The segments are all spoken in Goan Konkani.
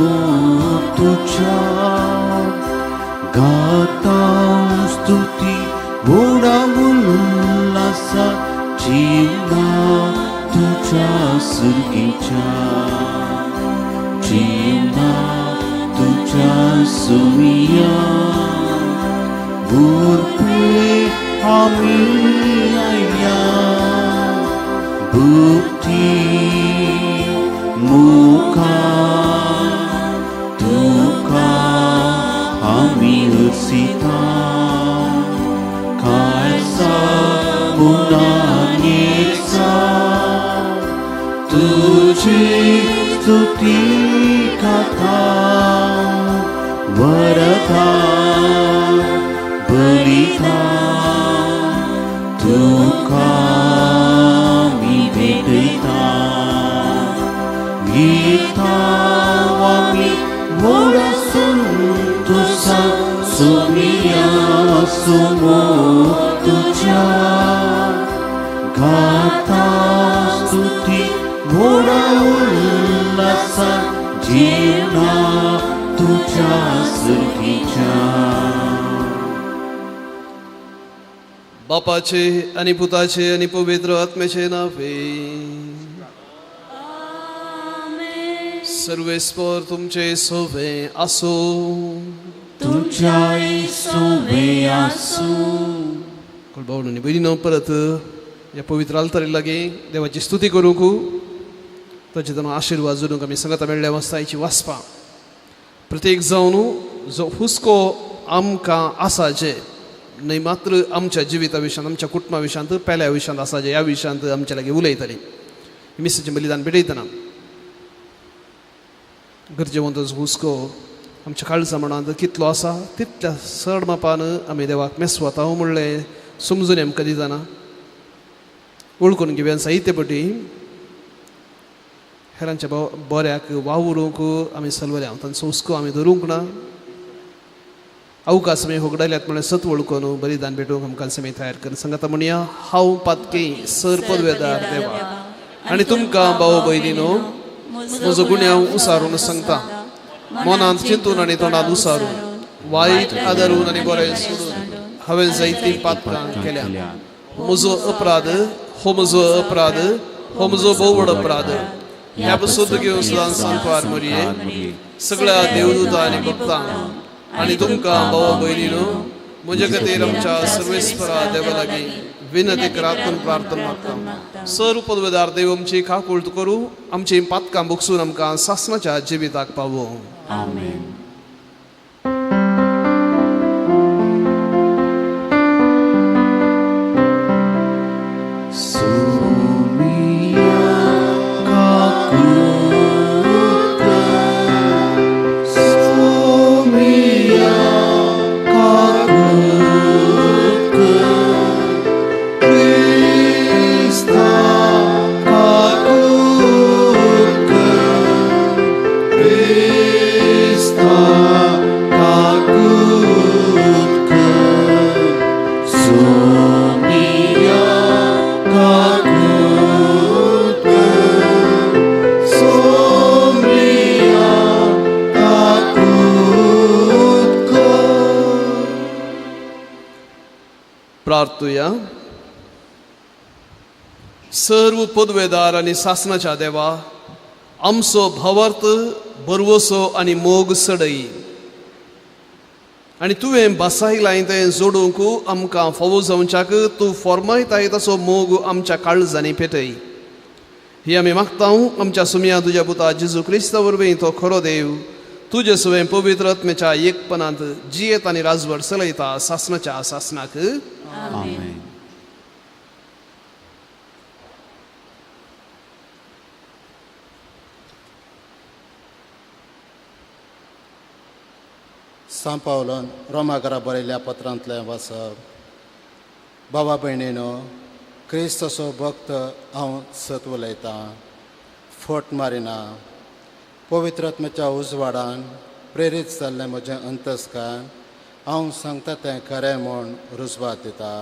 सुमो तुझ्या गाता स्तुती व्हडा उल्हासा जीवना तुझ्या सुर्गीच्या जीवना तुझ्या सुमिया बुरपे आमी आयल्या बुद्धी मुखा तुका आमी उरसिता खासा गुणांचा तुझी स्तुती कथा वरदा बलिता तुका आमी भेटयता गीता आमी व्हडा संतोसा सुमिया सुमो तुझ्या गाता स्तुती व्हडा उल्हासा जीवना तुझ्या सुर्गीच्या. बापाचे आणि पुताचे आणि पवित्र आत्म्याचे नावे. सर्वेस्पर तुमचे सोवे आसो. तुमच्याय सोवे आसो. भावंडांनी आनी भयणीनो, परत ह्या पवित्र आल्तारी लागीं देवाची स्तुती करूंक ताचे ताणो आशिर्वाद जोडूंक आमी सांगाता मेळ्ळ्या वास्तायची वाचपां. प्रत्येक जावन जो हुस्को आमकां आसा जे न्हय मात्र आमच्या जिविता विशयांत, आमच्या कुटुंबा विशयांत, पेल्या विशयांत आसा जे ह्या विशयांत आमच्या लागीं उलयतालीं. मिसाचें बलिदान भेटयतना गरजेवंत हुस्को आमच्या काळजा मनांत कितलो आसा तितल्या चड मापान आमी देवाक मेसवता म्हणलें समजून आमकां दितना वळखून घेवया. साहित्य पटी हेरांच्या बऱ्याक वावरूंक आमी सलवल्या, तांचो हुस्को आमी धरूंक ना. अवकाश आमी होगडायल्यात म्हणल्यार सत वळखून बलिदान भेटूंक आमकां समी तयार कर. सांगाता म्हणया, हांव पातकी सर पदवेदार देवा आनी तुमकां भाव भयणीनो म्हजो गुन्यांव उसारून सांगता. मनांत चिंतून आनी तोंडांत उसारून वायट आदारून आनी बरें सोडून हांवें जायतीं पातकां केल्या. म्हजो अपराध हो म्हजो अपराध हो म्हजो भोव व्हड अपराध. ह्या पसून घेवन सदां सांतवार मरये सगळ्या देवदूता आनी भक्तांक आनी तुमकां भाव भयणीनो म्हजे खातीर आमच्या सर्वेस्परा देवा लागीं विनंती करात म्हूण प्रार्थना मागता. सर पदवेदार देव आमची काकूळट करूं, आमची पातकां भोगसून आमकां सासणाच्या जिविताक पावोवं. आमेन. प्रार्थुया. सर्व पदवेदार आनी सासणाच्या देवा, आमचो भावार्थ बरवसो आनी मोग सडई आनी तुवें बसायलाय तें जोडूंक आमकां फावो जावच्याक तूं फॉर्मायताय तसो मोग आमच्या काळजांनी पेटय. ही आमी मागता आमच्या सुमया तुज्या पुता जेजू क्रिस्ता वरवीं, तो खरो देव तुजे सुवें पवित्र आत्म्याच्या एकपणांत जियेत आनी राजवट चलयता सासणाच्या सासणाक. आमेन. सांत पावलान रोमा घरा बरयल्ल्या पत्रांतलें वाचप. बाबा भयणीनो, क्रिस्ताचो भक्त हांव सत उलयतां, फट मारिना. पवित्र आत्म्याच्या उजवाडान प्रेरीत जाल्लें म्हजें अंतस्कार हांव सांगता तें खरें म्हूण रुजवात दिता.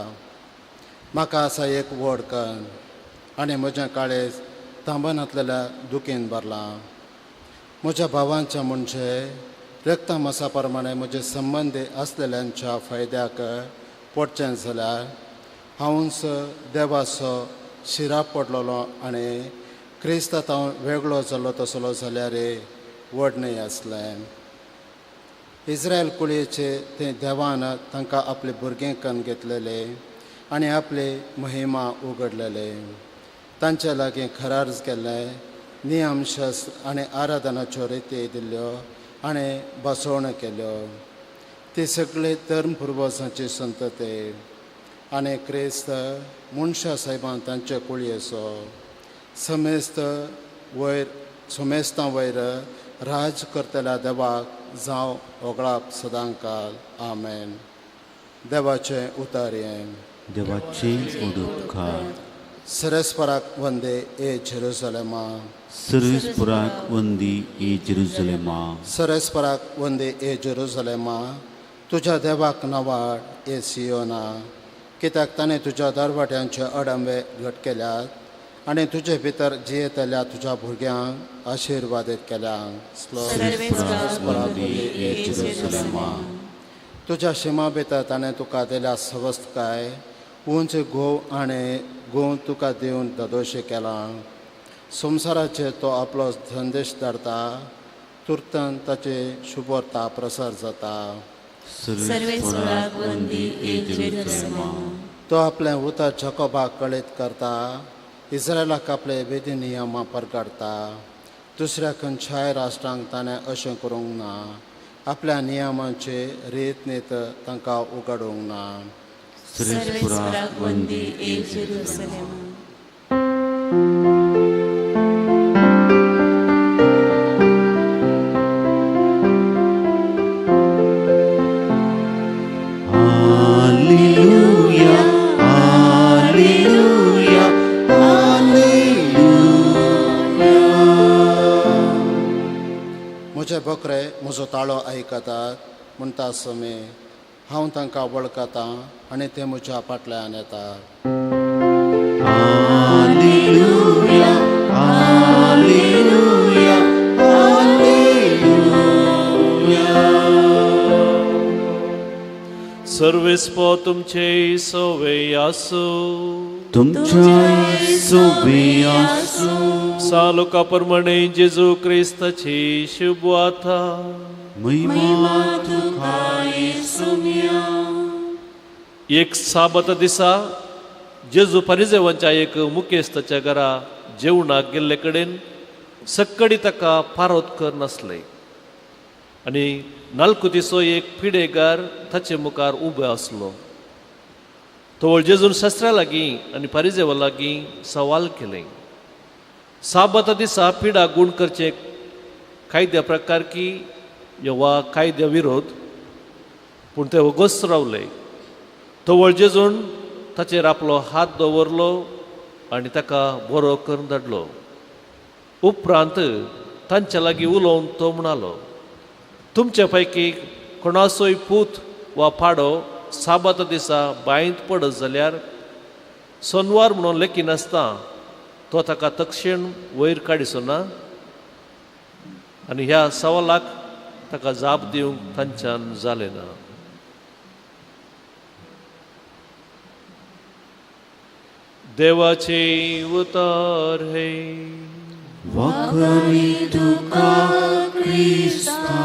म्हाका आसा एक व्हड कण आनी म्हजें काळेज थांबनातलेल्या दुखीन भरलां. म्हज्या भावांच्या म्हणजे रक्ता मासा प्रमाणे म्हजे संबंदी आसलेल्यांच्या फायद्याक पडचें जाल्यार हांवूच देवाचो शिराप पडलेलो आनी क्रिस्तांत हांव वेगळो जाल्लो तसलो जाल्यार व्हड न्हय आसलें. इस्रायल कुळयेचे ते देवान तांकां आपले भुरगें कन्न घेतलेले आनी आपले महिमा उगडलेले. तांचे लागीं खरार्ज केल्ले नियमशास्त्र आनी आराधनाच्यो रिती दिल्ल्यो आनी बसवण्यो केल्यो. ती सगळे धर्म पुर्वजांची संतते आनी क्रिस्त मनशा सायबान तांचे कुळयेचो समेस्त वयर समेस्तां वयर राज करतल्या देवाक जावं होगळाप सदांकाल. आमेन. देवाचें उतर हें. देवाचे उपकार. सरस्पराक वंदे ए जेरुसलेमा. सर्वेस्पराक वंदी ए जेरुसलेमा. सरस्पराक वंदे ए जेरुसलेमा. तुज्या देवाक नवाड ए सियोना, कित्याक ताणें तुज्या दरवाट्यांचे अडंबे घट केल्यात आनी तुजे भितर जियेतल्या तुज्या भुरग्यांक आशिर्वादीत केल्या. तुज्या शिमा भितर ताणें तुका दिल्या सवस्तकाय उंच घोव आनी गोव तुका दिवन ददोशी केला. संवसाराचेर तो आपलो संदेश धाडता, तुर्तान ताचे शुभोर्ता प्रसार जाता. तो आपलें उतर जकोबाक कळीत करता, इस्रायलाक आपले वेदी नियमां परगडता. दुसऱ्या खंयच्याय राष्ट्रांक ताणें अशें करूंक ना, आपल्या नियमांचे रीत नीत तांकां उगडूंक ना. म्हजे बकरे म्हजो ताळो आयकतात म्हणटा समे, हांव तांकां वळखतां आनी ते म्हज्या फाटल्यान येतात. Hallelujah, hallelujah, hallelujah. सर्वेस्पो तुमचे सोवे आसूं. तुमच्या सोवे आसूं. सालुका प्रमाणे जेजू क्रिस्ताची शुभवार्ता. महिमा तुका येसुम्या. एक साबत दिसा जेजू परिजेवांच्या एक मुखेस्ताच्या घरा जेवणाक गेल्ले कडेन सक्कडी ताका पारोत कर नासले आनी नालकुतीचो एक पिडेगार ताचे मुखार उबो आसलो. तवळ जेजून शास्त्रा लागीं आनी परिजेवा लागीं सवाल केलें, साबता दिसा पिडा गूण करचे कायद्या प्रकार की वा कायद्या विरोध? पूण ते वगोच रावले. तवळ जेजून ताचेर आपलो हात दवरलो आनी ताका बरो करून धाडलो. उपरांत तांच्या लागीं उलोवन तो म्हणालो, तुमच्या पैकी कोणाचोय पूत वा पाडो साबाता दिसा बांयंत पडत जाल्यार सोनवार म्हणून लेखिनासतना तो ताका तक्षण वयर काडिचो ना? आनी ह्या सवालाक ताका जाप दिवंक तांच्यान जालें ना. देवाचे उतर हे. वखरी तुका क्रिस्ता.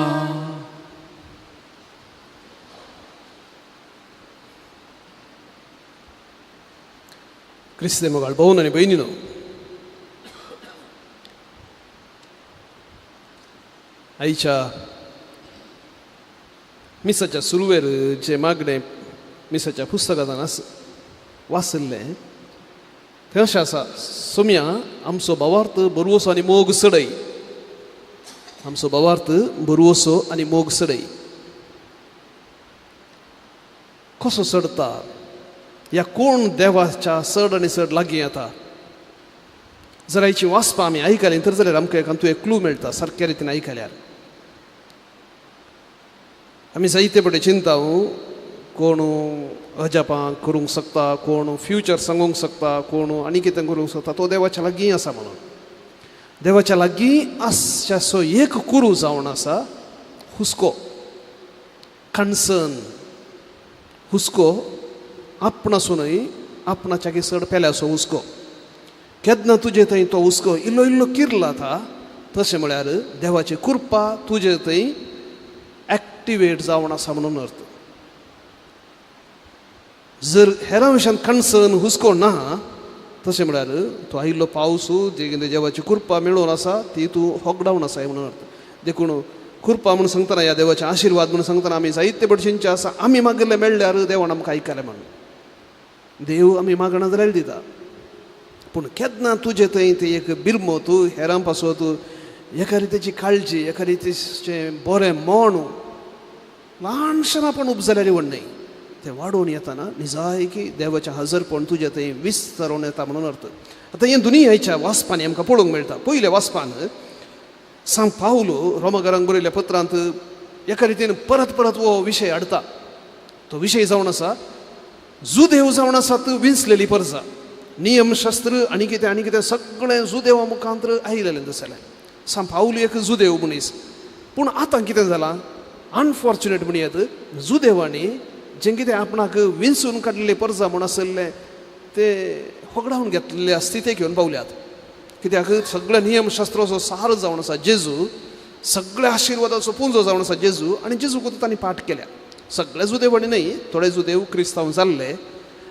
क्रिस्ते मोगाळ भावन आनी भयणीनो, आयच्या मिसाच्या सुरवेर जे मागणें मिसाच्या पुस्तकांत वाचिल्लें तें अशें आसा, सोम्या आमचो भावार्थ बरवसो आनी मोग चडय. आमचो भावार्थ बरवसो आनी मोग चडय. कसो चडता या कोण देवाच्या चड आनी चड लागीं येता? जर आयची वाचपां आमी आयकलीं तर जाल्यार आमकां एक आमतूं एक क्लू मेळटा. सारक्या रितीन आयकल्यार आमी जायते पटे चिंता कोण अजापां करूंक शकता, कोण फ्युचर सांगूंक शकता, कोण आनी कितें करूंक शकता, तो देवाच्या लागीं आसा म्हणून. देवाच्या लागीं आसच्याचो एक कुरू जावन आसा हुस्को, कन्सर्न. हुस्को आपणासूनय आपणाच्या की चड पेल्याचो हुस्को. केन्ना तुजे थंय तो हुस्को इल्लो इल्लो किरला आतां, तशें म्हळ्यार देवाची कृपा तुजे थंय एक्टिवेट जावन आसा म्हणून अर्थ. जर हेरां विशयान कन्सर्न हुस्को ना, तशें म्हळ्यार तो आयिल्लो पावस जे कितें देवाची कृपा मेळोवन आसा ती तूं होगडावन आसा म्हणून अर्थ. देखून कृपा म्हणून सांगतना, ह्या देवाचे आशिर्वाद म्हणून सांगतना आमी जायते भशेनचे आसा. आमी मागिल्लें मेळ्ळ्यार देवान आमकां आयकलें म्हणून देव आमी मागणा जाल्यार दिता. पूण केन्ना तुजे थंय ती एक बिरमत हेरां पासत एका रितीची काळजी, एका रितीचें बरें मन ल्हानशें आपूण उपजाल्यार व्हड न्हय, तें वाडोवन येताना निजायकी देवाचें हजरपण तुजें थंय विस्तारून येता म्हणून अर्थ. आतां हें दोनूय आयच्या वाचपांनी आमकां पळोवंक मेळटा. पयल्या वाचपान सांत पावलो रोमाकारांक बरयल्ल्या पत्रांत एका रितीन परत परत हो विशय हाडटा. तो विशय जावन आसा जुदेव जावन आसात विंचलेली परजा, नियमशास्त्र आनी कितें आनी कितें सगळें जुदेवा मुखांत आयिल्लें तसलें. सांत पावलो एक जुदेव मनीस, पूण आतां कितें जालां अनफॉर्च्युनेट म्हणयत, जुदेवांनी जें कितें आपणाक विंचून काडलेले परजा म्हूण आसलें ते होगडावन घेतलेले आसती ते घेवन पावल्यात. कित्याक सगळ्या नियमशास्त्राचो सार जावन आसा जेजू, सगळ्या आशिर्वादाचो पुंजो जावन आसा जेजू, आनी जेजूक तांणी पाठ केल्या. सगळे जुदेवांनी न्हय, थोडे जुदेव क्रिस्तांव जाल्ले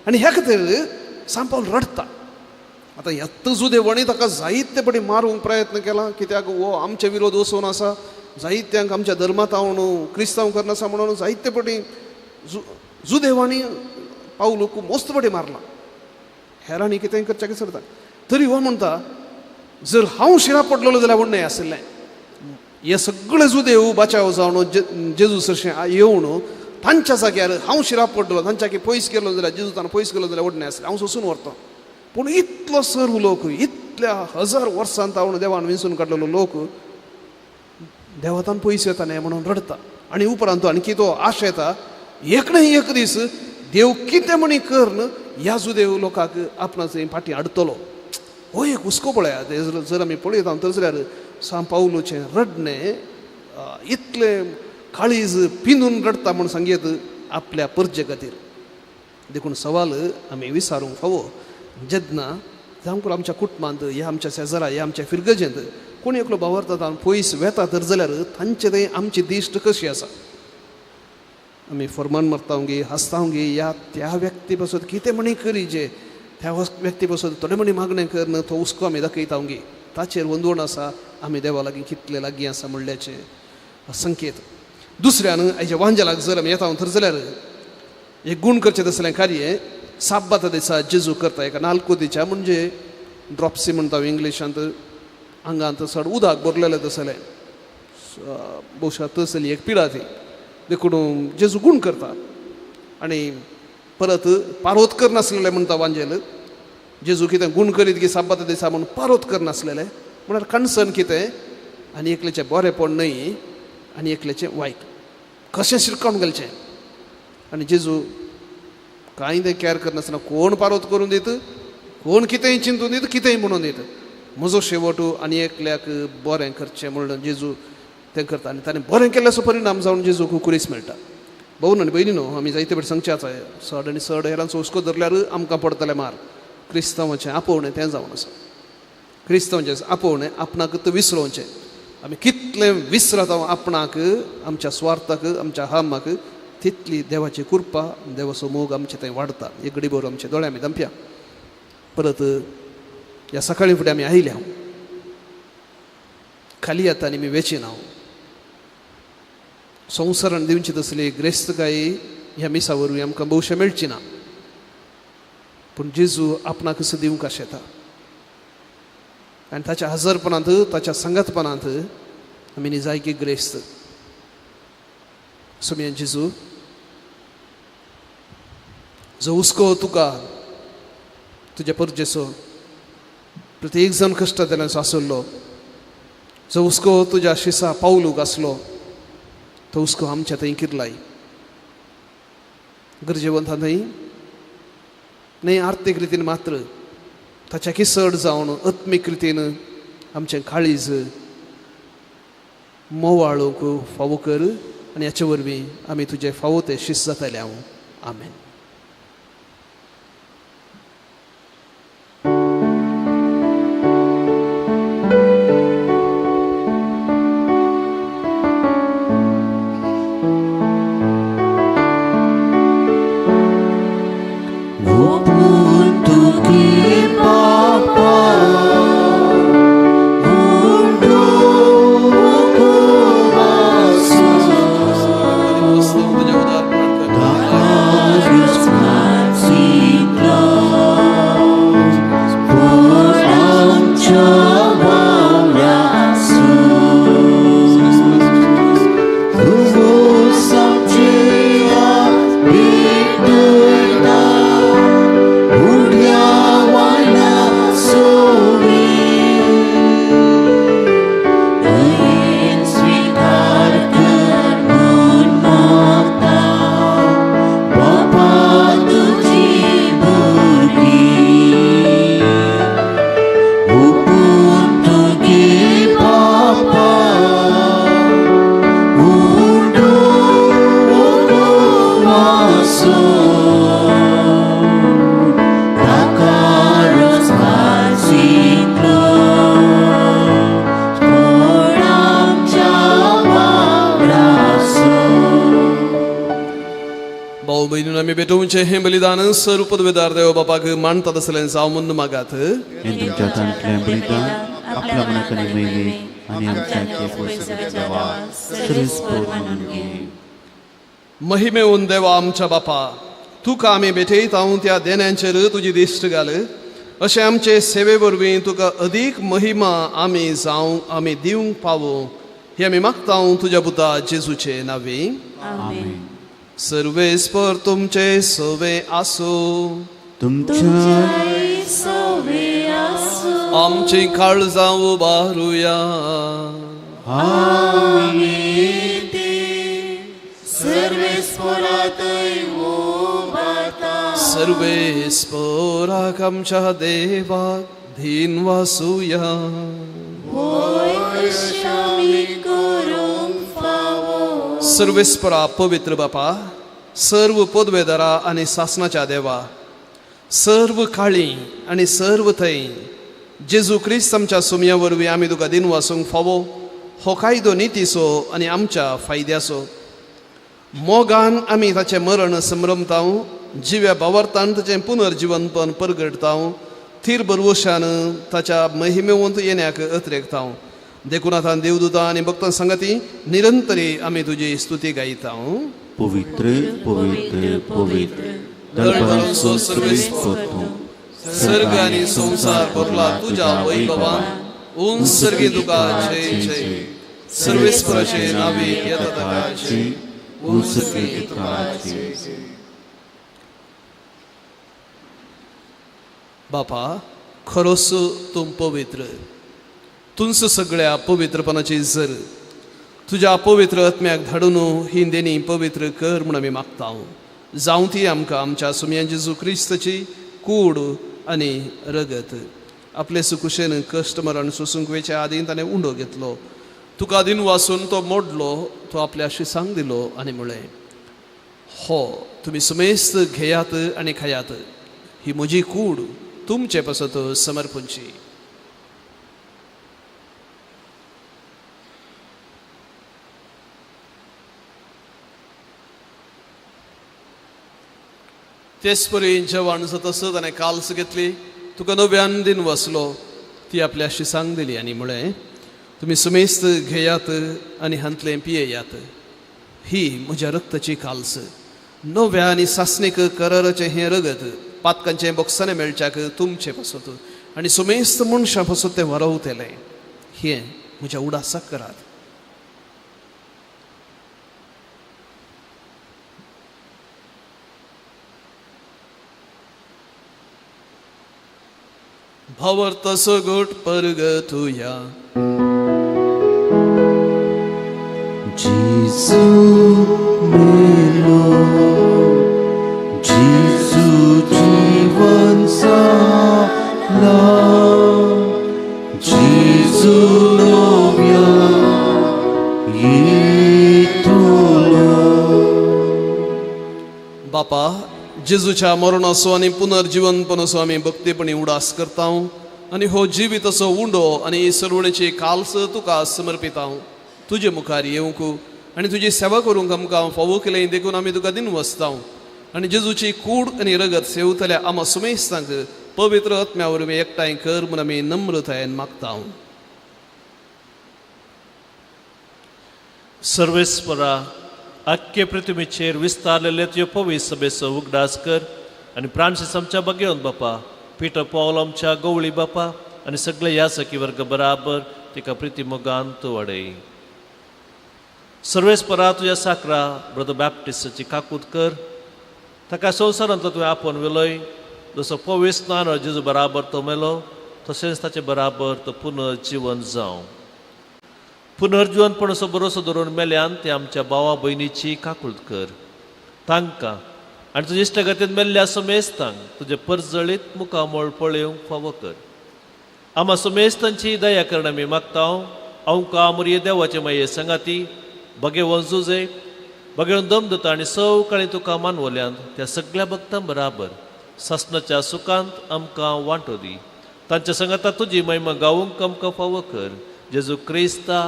आनी ह्या खातीर सांत पावल रडटा. आतां ह्याच जुदेवांनी ताका जायते पटी मारूंक प्रयत्न केला, कित्याक हो आमचे विरोध वचून आसा, जायत्यांक आमच्या धर्मांत हांव क्रिस्तांव करनासा म्हणून जायते पटी जुदेवांनी पावलूक मस्त पटी मारला. हेरांनी कितें करचें सरता तरी हो म्हणटा जर हांव शिरा पडलेलो जाल्यार व्हड न्हय आशिल्लें. हे सगळे जुदेव बाचाव जावन जेजू सरशें येवन तांच्या जाग्यार हांव शिरा पडलो, तांच्या की पयस गेलो जाल्यार जेजू तांकां पयस गेलो जाल्यार व्हड न्हय आसलें, हांव सोसून व्हरतो. पूण इतलो सर्व लोक, इतल्या हजार वर्सांत हांव देवान विंचून काडलेलो लोक देवतान पयस येता न्हय म्हणून रडटा. आनी उपरांत तो आणखी तो आशा येता एक न्हय एक दीस देव कितें म्हणी करून ह्या जुदेव लोकांक आपणाचे फाटीं हाडटलो. हो एक हुस्को पळया. जर आमी पळयता तर जाल्यार सांत पावलूचें रडणें इतलें काळीज पिंदून रडटा म्हूण सांगयत आपल्या परजे खातीर. देखून सवाल आमी विचारूंक फावो जेन्ना जावं आमच्या कुटुंबांत, ह्या आमच्या शेजरा, ह्या आमच्या फिरगजेंत कोण एकलो बावरता पयस वेता तर जाल्यार तांचे थंय आमची दिश्ट कशी आसा. आमी फॉर्मान मारता गे, हांसता गे, ह्या त्या व्यक्ती पासत कितें म्हणी करी जे त्या व्यक्ती पासत थोडे म्हणी मागणें करून तो हुस्को आमी दाखयता गे, ताचेर वंदवण आसा आमी देवा लागीं कितले लागीं आसा म्हणल्याचें संकेत. दुसऱ्यान आयच्या वांजेलाक जर आमी येता तर जाल्यार एक गूण करचें तसलें कार्य साब्बाता दिसा जेजू करता. एका नालकुतीच्या म्हणजे ड्रॉप्सी म्हणटा इंग्लिशांत, आंगांत चड उदक भरलेलें तसलें, बहुशा तसली एक पिडा ती. देखून जेजू गूण करता आनी परत पारोत करनासलेलें म्हणटा वांजेल. जेजू कितें गूण करीत की साब्बाता दिसा म्हणून पारोत करनासलेलें म्हळ्यार कन्सर्न कितें आनी एकलेचें बरेंपण न्हय आनी एकलेचें वायट कशें शिरकावन घालचें. आनी जेजू कांय तें कॅर करनासतना कोण पारोत करून दित, कोण कितेंय चिंतून दित, कितेंय म्हणून दित, म्हजो शेवट आनी एकल्याक बरें करचें म्हणून जेजू तें करता. आनी ताणें बरें केल्ल्याचो परिणाम जावन जेजूक कुरीस मेळटा. भाऊ आनी भयणी न्हू आमी जायते फावटी सांगचें आसा चड आनी चड हेरांचो हुस्को धरल्यार आमकां पडटलें मार. क्रिस्तांवाचें आपोवणें तें जावन आसा. क्रिस्तांवाचें आपोवणें आपणाक विसरोवचें. आमी कितलें विसरता आपणाक, आमच्या स्वार्थाक, आमच्या हामाक, तितली देवाची कृपा, देवाचो मोग आमचे थंय वाडटा. एक घडी भर आमचे दोळे आमी धांपया. परत ह्या सकाळी फुडें आमी आयल्या खाली येता आनी आमी वेचिना. संवसारान दिवची तसली ग्रेस्तकाय ह्या मिसा वरवीं आमकां भोवशें मेळची ना, पूण जेजू आपणाक कसो दिवंक आशेता आनी ताच्या हजरपणांत, ताच्या सांगातपणांत आमी निजायकी ग्रेस्त. सोम्या जेजू, जो हुस्को तुका तुज्या परजेचो प्रत्येक जाण कश्टांतल्यान आसलो, जो हुस्को तुज्या शिसा पावलूक आसलो, तो हुस्को आमच्या थंय किरलाय. गरजेवंता न्हय न्हय आर्थीक रितीन मात्र, ताच्या की चड जावन आत्मीक रितीन आमचें काळीज मोवाळूंक फावो कर आनी हाचे वरवीं आमी तुजें फावो तें शिस्त जातलें हांव. आमेन. आमी भेटोवचें हें बलिदान सर्व पदवेदार देव बापाक मानतात आसलें जावं म्हूण मागात. तुमच्या तांतलें बलिदान आपल्या मनाक आनी आनी आमच्या महिमेवन देवा आमच्या बापा, तुका आमी भेटयता त्या देण्यांचेर तुजी दिश्ट घाल, अशें आमचे सेवे वरवीं तुका अदीक महिमा आमी जावं आमी दिवंक पावो हे आमी मागता तुज्या पुता जेजूचे नांवी. सर्वेस्पर तुमचे सवे आसूं. तुमचे सवे आसूं. आमची काळजां उबारुया. आमी ती सर्वेस्परातय उबारता. सर्वेस्पराक आमच्या देवाक धीन वासुया. होय अशें आमी करूंक फावो. सर्वेस्परा पवित्र बापा, सर्व पदवेदारा आनी सासनाच्या देवा, सर्व काळी आनी सर्व थंय जेजू क्रिस्त आमच्या सुमया वरवीं आमी तुका दिन वासूंक फावो हो कायदो नितीचो आनी आमच्या फायद्याचो. मोगान आमी ताचें मरण संभ्रमता, जिव्या भावार्थान ताचें पुनर्जिवनपण परगटता, थीर बरवशान ताच्या महिमेवंत येण्याक अत्रेकता. देखून आतां देवदूता आनी भक्तां सांगाती निरंतरी आमी तुजी स्तुती गायता. पवित्र पवित्र पवित्र दळभरांचो सर्वेस्पर तूं, सर्ग आनी संवसार भरला तुज्या वैभवान. उंच सर्गी तुका जय जय. सर्वेस्पराचे नांवी येता ताका जय. उंच सर्गी तुका जय. बापा, खरोच तूं पवित्र, तुंच सगळ्या पवित्रपणाची जर तुज्या पवित्र आत्म्याक धाडून ही देणी पवित्र कर म्हूण आमी मागता. जावं ती आमकां आमच्या सुमयान जेजू क्रिस्ताची कूड आनी रगत. आपले सुकुशेन कश्ट मरण सोसूंक वेच्या आदीं ताणें उंडो घेतलो, तुका दिन वासून तो मोडलो, तो आपल्या शिसांक दिलो आनी म्हळें, हो तुमी समेस्त घेयात आनी खायात, ही म्हजी कूड तुमचे पासत समर्पणची. तेच परी जेवण जातसच ताणें काल्स घेतली, तुका नव्यान दिन वसलो, ती आपल्या शिसांक दिली आनी म्हळें, तुमी समेस्त घेयात आनी हांतलें पियेयात, ही म्हज्या रक्ताची काल्स, नव्या आनी सासणीक कराराचें हें रगत पातकांचें बोक्साणें मेळच्याक तुमचें पासत आनी समेस्त मनशां पासत तें वरवतलें, हें म्हज्या उडासाक करात. भावार्थ सगट परगतुया. जेजू मेलो, जेजू जीवन जाला, जेजू बापा, जेजूच्या मरणाचो आनी पुनर्जिवनपणाचो आमी भक्तीपणी उडास करता आनी हो जिविताचो उंडो आनी सरवणेची काल्स तुका समर्पिता. तुजे मुखार येवंक आनी तुजी सेवा करूंक आमकां फावो केलें देखून आमी तुका दिनवसता आनी जेजूची कूड आनी रगत सेवतल्या आमा सुमेस्तांक पवित्र आत्म्या वरवीं एकठांय कर म्हूण आमी नम्रतायेन मागता. सर्वेस्परा, आख्खे पृथ्वीचेर विस्तारलेले तुजे पवित्र सभेचो उगडास कर आनी फ्रांसीस आमच्या बगेवन बापा, पिटर पावल आमच्या गवळी बापा आनी सगळे ह्या सखी वर्ग बराबर तिका प्रिती मोगान तूं वाडय. सर्वेस्परा, तुज्या साकरा ब्रदर बॅप्टिस्टाची काकूत कर, ताका संवसारांतलो तुवें आपोवन व्हेलोय, जसो पवित्र नानळ जेजू बराबर तो मेलो तशेंच ताचे बराबर तो पुनर्जिवन जावं. पुनर्जिवनपणाचो भरोसो धरून मेल्यान ते आमच्या भावा भयणीची काकूत कर, तांकां आनी तुज्या इश्टागतीन मेल्ल्या समेस्तांक तुजें परजळीत मुखामळ पळोवंक फावो कर. आमा समेस्तांची दया करण आमी मागता. आमकां मुरये देवाचे माये संगाती बगेवन जुजे बगेवन दम दिता आनी सवकाळी तुका मानवल्यान त्या सगळ्या भक्तां बराबर सासणाच्या सुखांत आमकां वांटो दी. तांच्या संगाता तुजी महिमा गावूंक आमकां फावो कर, जेजू क्रिस्ता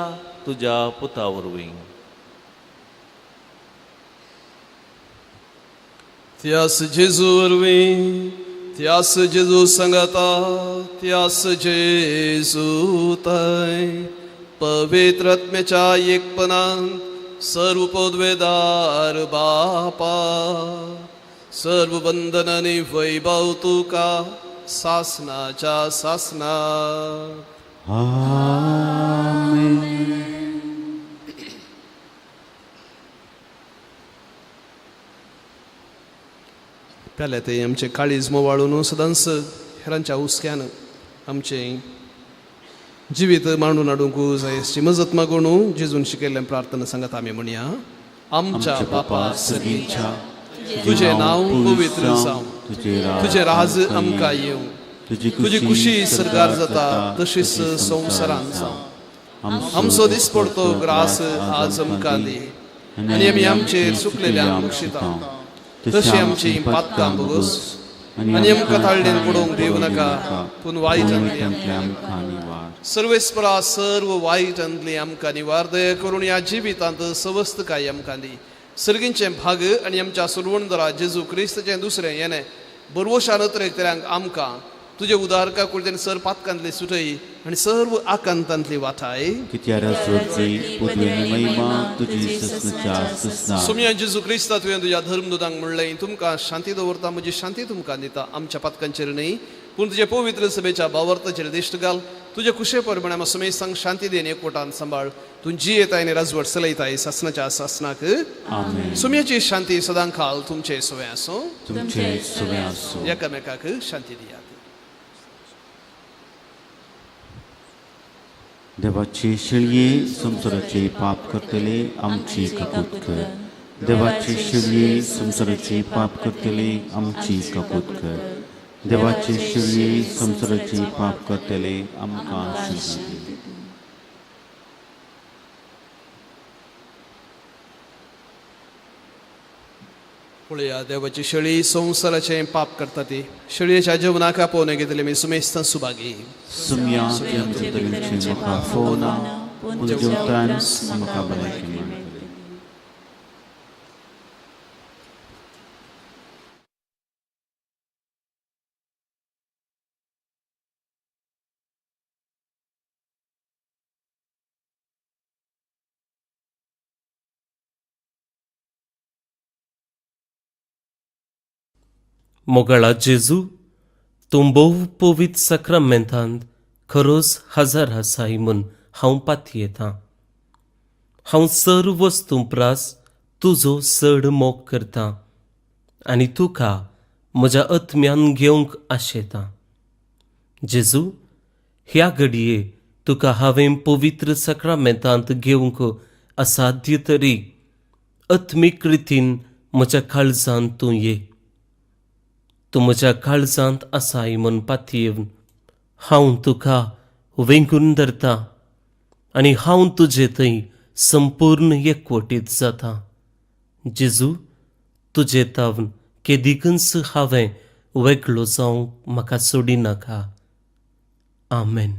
तुज्या पुता वरवीं. त्यास जेजू वरवीं, त्यास जेजू संगता, त्यास जेजू तय पवित्र आत्म्याच्या एकपणान सर्व पदवेदार बापा, सर्व बंधन आनी वैभव तुका सासनाच्या सासनात. आमेन. पेले ते आमचे काळीज मोवाळून सदांच हेरांच्या हुस्क्यान आमचें जिवीत मांडून हाडूंक जाय अशी मजत मागून जेजून शिकयल्लें प्रार्थना सांगत आमी म्हणया. आमच्या बापा सगळींच्या, तुजें नांव पवित्र जावं, तुजें राज आमकां येवं, तुजी खुशी सरकार जाता तशीच संवसारान जावं. आमचो दिसपडतो ग्रास आज आमकां दी आनी आमी आमचेर चुकलेल्यांक बक्षिता तशी आमची पातकां भोगोस आनी आमकां ताळडेन पडोवंक दिवं नाका, पूण वायटांतली आमकां निवार. सर्वेस्परा, सर्व वायटांतली आमकां निवार. दया करून ह्या जिवितांत सवस्तकाय आमकां दी. सर्गींचें भाग आनी आमच्या सुरवणदरा जेजू क्रिस्ताचें दुसरें येणें बरवशान अतरेकतल्यांक आमकां तुजे उदारका कुळतेन सर पातकांतली सुटय आनी सर्व आकांतांतली वाठाय. सोमया जेजू क्रिस्ता, तुवें तुज्या धर्मदूतांक म्हणलें, तुमकां शांती दवरता, म्हजी शांती तुमकां दिता. आमच्या पातकांचेर न्हय पूण तुज्या पवित्र सभेच्या भावार्थाचेर दिश्ट घाल. तुज्या कुशे प्रमाणे आमकां समेस्तांक शांती दी आनी एकवटान सांबाळ. तूं जियेताय आनी राजवट चलयताय सासणाच्या सासणाक. सोम्याची शांती सदां काल तुमचे सवें आसूं. एकामेकाक शांती दियात. देवाची शेळये संवसाराचे पाप करतले आमची काकूत कर. देवाची शेळये संवसाराचे पाप करतले आमची काकूत कर. देवाची शेळये संवसाराचे पाप करतले आमकां शांती दी. पळया देवाची शेळी संवसाराचें पाप करता ती शेळयेच्या जेवणाक आपोवन घेतले मी सुमेस्तां सुभागी. सुम्या म्हाका फोना पूण जेवतान म्हाका भलायकी मेळटली. मोगाळा जेजू, तूं भोव पवित्र साक्रामेंतांत खरोच हजार आसाय म्हूण हांव पातयेतां. हांव सर्व वस्तूं प्रास तुजो चड मोग करतां आनी तुका म्हज्या आत्म्यान घेवंक आशेतां. जेजू, ह्या घडये तुका हांवें पवित्र साक्रामेंतांत घेवंक असाध्य तरी आत्मीक रितीन म्हज्या काळजांत तूं ये. तूं म्हज्या काळजांत आसाय म्हूण पातयेवन हांव तुका वेंगून धरता आनी हांव तुजे थंय संपूर्ण एकवटीत जाता. जेजू, तुजे तावन केदिकूच हांवें वेगळो जावंक म्हाका सोडिनाका. आमेन.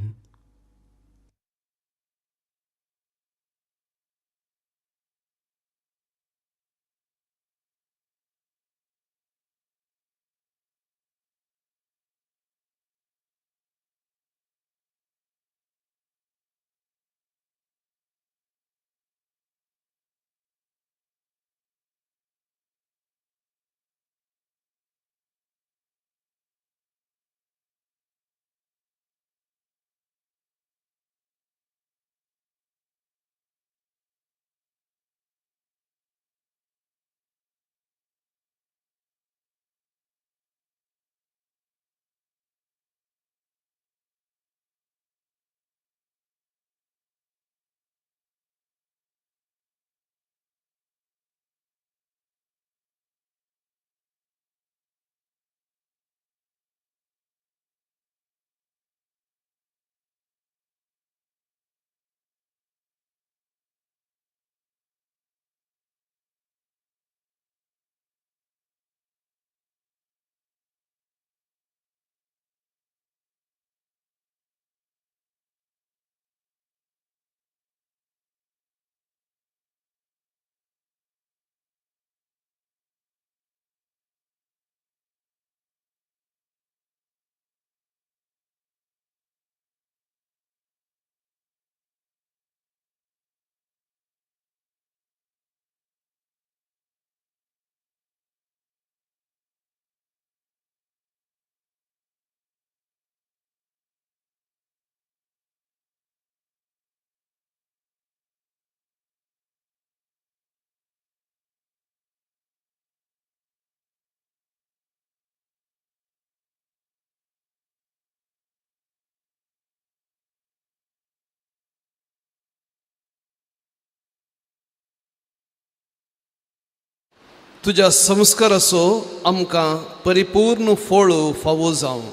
तुज्या संस्काराचो आमकां परिपूर्ण फळ फावो जावं.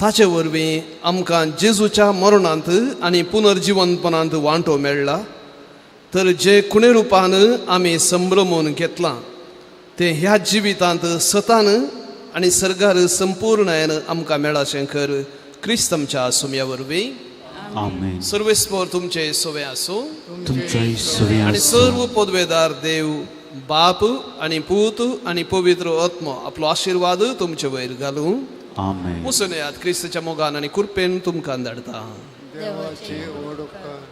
ताचे वरवीं आमकां जेजूच्या मरणांत आनी पुनर्जिवनपणांत वांटो मेळ्ळा. तर जे खुणे रुपान आमी संभ्रमून घेतलां तें ह्या जिवितांत सतान आनी सर्गार संपूर्णायन आमकां मेळाशें कर क्रिस्त आमच्या सुम्या वरवीं. आमेन. सर्वेस्पर तुमचे सोवे आसूं तुमचे आनी सर्व पदवेदार देव बाप आनी पूत आनी पवित्र आत्मो आपलो आशिर्वाद तुमचे वयर घालूं. आमेन. मुसुनयात क्रिस्तच्या मोगान आनी कृपेन तुमकां धाडटा. देवाची ओड उपकार.